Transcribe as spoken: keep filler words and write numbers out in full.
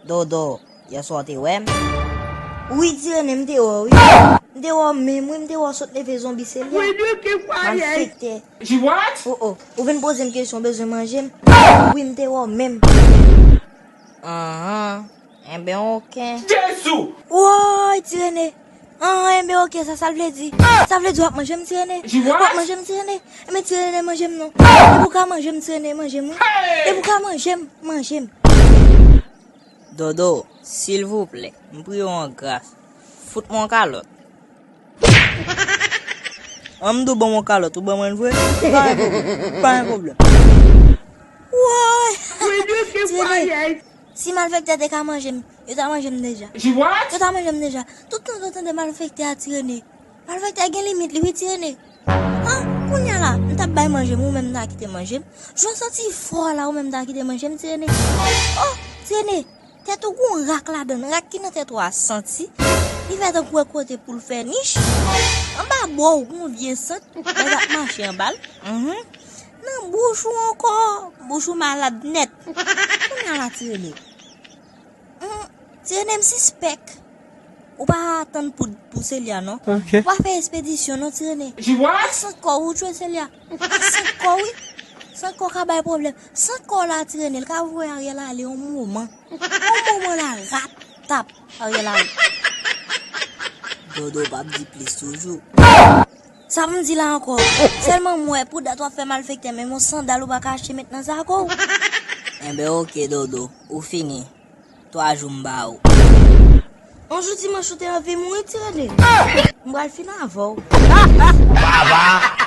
Dodo, yèswa w te wè m? Wi, Ti Rene, m te wè w, wi. M te wè w menm, wi, m te wè w sot leve zonbi Selya. Malfektè. She what? O, o, ou vin poze m kesyon, w bezwen manje m? Wi, m te wè w menm. Anhan. Enben, oke. Jezi! Woy, Ti Rene! Anhan, enben, oke, sa, sa l vle di? Sa vle di w ap manje m, Ti Rene? She what? W ap manje m, Ti Rene? Enben, Ti Rene, manje m non. Depi w ka manje m, Ti Rene, manje m, wi. Depi w ka manje m, manje m. Dodo, silvouplè, m priye w an gras, fout mwen yon kalòt. An m di w ban m yon kalòt, ou ban mwen l vre? Pa gen pwoblèm. Pa gen pwoblèm. Woy! Ti Rene, si malfektè te ka manje m, yo ta manje m deja. Yo ta manje m deja. Tout tan yo tande malfektè a, Ti Rene. Malfektè gen limit li wi, Ti Rene. Han, kounye a la, m t ap bay manje m, ou menm ta kite manje m. Jan w santi fò la, ou menm ta kite manje m, Ti Rene. O, Ti Rene, tèt ou gon rak ladan l, rak ki nan tèt ou a santi. Li fè tankou e kote pou l fè nich. Anba bò w gon vye sant, nèg ap mache anba l. Mhm. Nan bouch ou ankò, bouch ou malad nèt. Kounye a la, Ti Rene. Hmm, Ti Rene, m sispèk ou pa tann poud pou Selya non. Ou pa fè espedisyon non, Ti Rene. Ak sant kò w ou tchwe Selya. Ak sant kò w, wi. Sant kò w ka bay pwoblèm. Sant kò w la, Ti Rene, l ka voye Ariel ale yon moman. Yon moman la rat tap Ariel ale. Dodo p ap di plis toujou. Sa pou m di la ankò? Sèlman m wè pou dat w ap fè malfektè, menm yon sandal ou pa ka achte met nan zako w. Enben, oke, Dodo, ou fini. Twa jou m ba ou. On jou dimanch ou te anvi mouri, Ti Rene. M pral fin avè w. Baba!